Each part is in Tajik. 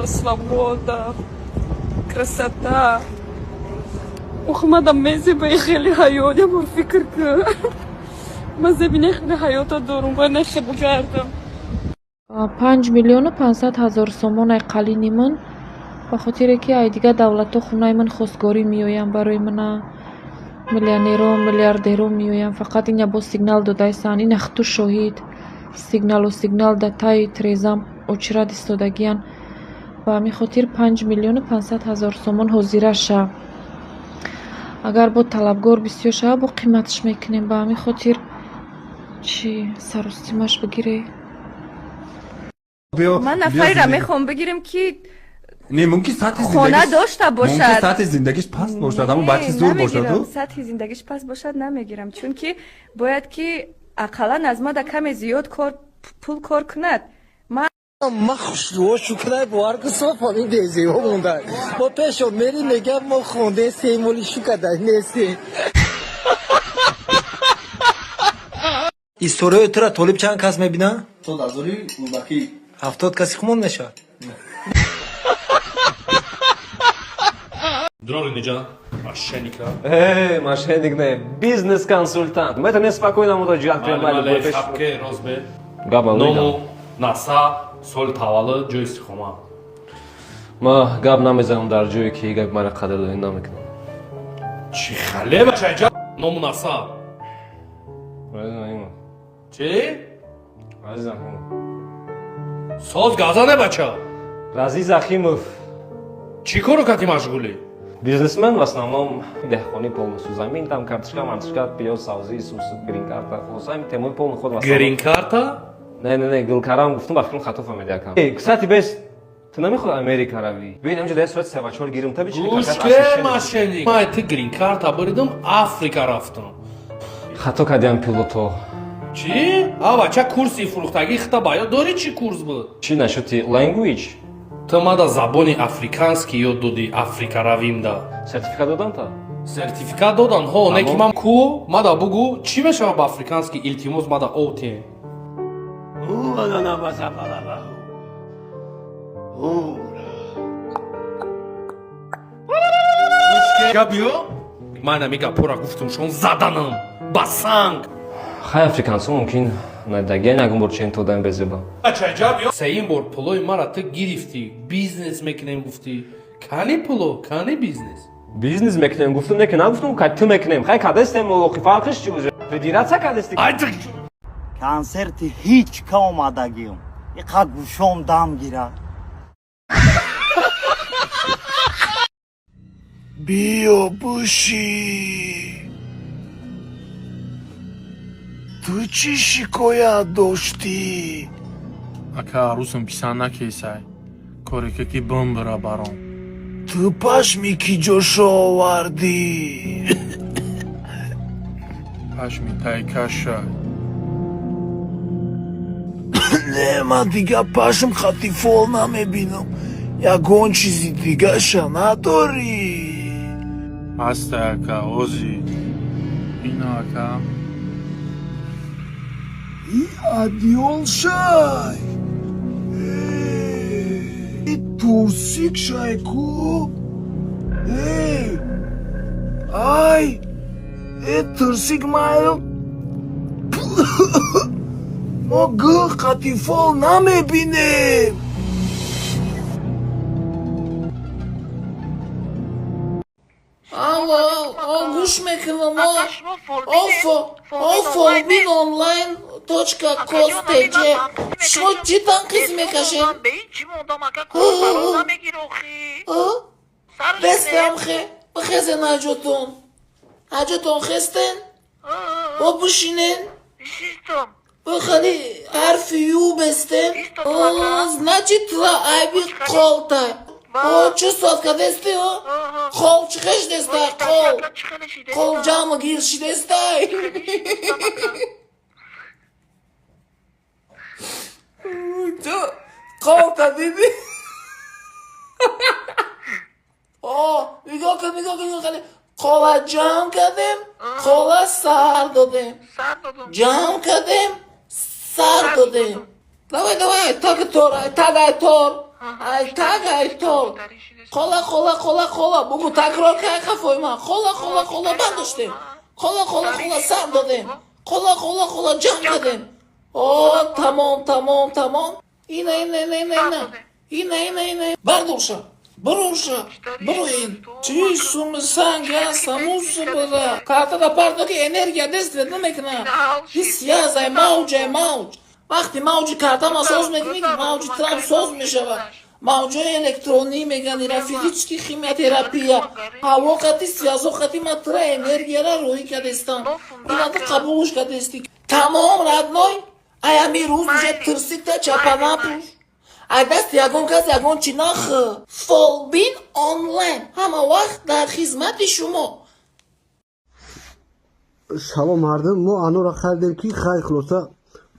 Свобода, красота. Охи, мадам мезебаи хеле ҳаёт, як бор фикр кун. Ман зебинаи хеле ҳаёта дорум, бояд нахе бигардам. 5 500 000 сомон ай қалини ман, ба хотире ки ай дигар давлатҳо хонаи ман хостгорӣ меоянд, барои мана миллионеро, миллиардеро меоянд. Фақат ина боз сигнал додаистанд, ина хуту шоҳид, сигналу сигнал да таи трезам очирад истодагиянд. Ба ҳамин хотир 5 500 000 сомон ҳозира ша. Агар бо талабгор бисёр шава, бо қиматш мекунем. Ба ҳамин хотир чӣ саростимаш бигире. Ман нафареро мехоҳам бигирем, ки Не, мумкин сатҳи хона дошта бошад. Мумкин сатҳи зиндагиш паст бошад, аммо бачи зур бошаду. Сатҳи зиндагиш паст бошад, намегирам, чунки бояд ки ақаллан аз мада каме зиёд кор, пул кор кунад. Ма хушрӯ шукрай, бовар ку, софон ин безеҳо монда. Мо пешо мери, мегам, мо хонде семоли шукада нестем. Историёи тура толиб чанд кас мебина? 70 ҳазори рӯдакӣ. 70 каси хумон мешавад. Дрори неҷа? Мошенника. Эй, мошенник не, бизнес-консультант. Мы это не спокойно муроҷиат Мале хапке розбе. Гап. Ному, насаб, соли таваллуд, ҷои истиқомат. Ма гап намезанам дар ҷое ки гапи мара қадрдонӣ намекунам. Чӣ хале, бачаҷа? Ному насаб. Чӣ? Азиз Ахимов. Соз газане, бача. Разиз Ахимов. Чӣ кору кати машғулӣ? Бизнесмен в основном, деҳқонӣ полностью, замин там, картошка, мартошка, пиёз, савзӣ, сус, грин-карта, хулоса, ҳамин темои полный ход в основном. Грин-карта? Не, не, не, гулкарам гуфтум, ба фикрам хато фаҳмиди, акам. Эй, кстати, бес ту намехоҳӣ Америка равӣ? Бибин, ҳамҷо дар соати 3 ва 4 гирим та бичи. Гӯшке, мошенник. Ман ти грин-карта буридам, Африка рафтам. Хато кардиам пилото. Чӣ? А, бача, курси фурӯхтагӣ хита ба ёд дорӣ, чӣ курс буд? Чӣ нашуди language? Ту мада забони африканский ёд додӣ, Африка равимда. Сертификат додам та? Сертификат додан, ҳо, не ки ман ку мада бугу, чӣ мешавад ба африканский, илтимос, мада оте. Габиё, ман ами гапҳоро гуфтум, шон заданам ба санг. Хай, африкансо мумкин надагиан, ягон бор чен тодан безеба. Сеюм бор пулои мара ту гирифтӣ, бизнес мекунем гуфтӣ. Кани пуло, кани бизнес? Бизнес мекунем гуфтум, не ки нагуфтум ка ту мекунем. Хай, кадестем, охи фарқиш чи уже? Федератсия кадести. Консерти ҳеҷ ка омадагиам, иқа гӯшом дам гира. Биё бушӣ. Ту чӣ шикоят доштӣ? Ака, арӯсам писанд накесай, корека ки бимбира баром. Ту пашми ки ҷошо овардӣ? Пашми тайкаша. Не, ман дига пашм хати фол намебинам, ягон чизи дигаша надорӣ? Ҳаста, ака, ози ино, ака. И одеял шай, и турсик шай ку. Эй, ай, э, турсик майл, мо гул қати фол намебинем. Алло, гӯш мекунам. О, фолбин онлайн точка кос тж. Шумо чӣ танқис мекашед? Бестам, хе бихезен, аҷотон, аҷотон хестен, бо бишинен, бихали ҳарфи ю бестен. Значит, тра айби қолтай. О, чӣ соат кадести? Қол чӣ хешдестай? Қол, қол ҷамъ гир шидестай. Қолта диди? О, нигоҳ кун, нигоҳ кун, нигоҳ кун. Қола ҷамъ кардем, қола сар додем, ҷамъ кардем, сар додем. Давай, давай, так тор, ай таг, ай тор, ай таг, ай тор. Хола, хола, хола, хола, бугу, такрор кай хафои ман. Хола, хола, хола, бардоштем. Хола, хола, хола, сар додем. Хола, хола, хола, ҷамъ кардем. О, тамом, тамом, тамом. Ина, ина, ина, ина, ина, ина, ина, ина, бардорша, буруша, буруин. Чӣ суми санг аст, бара картада парто, ки энергия действует намекунад. Ҳис язай мавҷай мавҷ. Вақти мавҷи картама соз мекунӣ, ки мавҷи трам соз мешавад. Мавҷои электронӣ меган ира, физический химиотерапия. Ҳаво қати связо қати ма тра энергияра роҳӣ кардестам. Ината қабулш кардести. Тамом, родной. Ай ами рӯз уже тирсита чапа напӯш. Ай даст ягон кас ягон чӣ нахӯ. Фолбин онлайн ҳама вақт дар хизмати шумо. Салом, мардум. Мо анора харидем, ки хай, хулоса,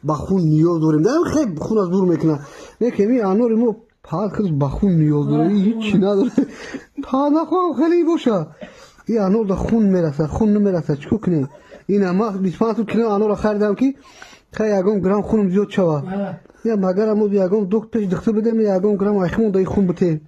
ба хун ниёз дорем. Хай, хун аз дур мекунад. Лекин ин анори мо фақат худаш ба хун ниёз дорем, ҳичи надоре. Па нахоҳам хеле боша. Ин анор да хун мерасад, хун намерасад, чӣ кор кунем? Ина ма 25 кило анора харидам, ки хай, ягон грамм хунам зиёд шавад. Я магар мо ягон док пеш духтур бидем, ягон грамм айхмон даи хун битем.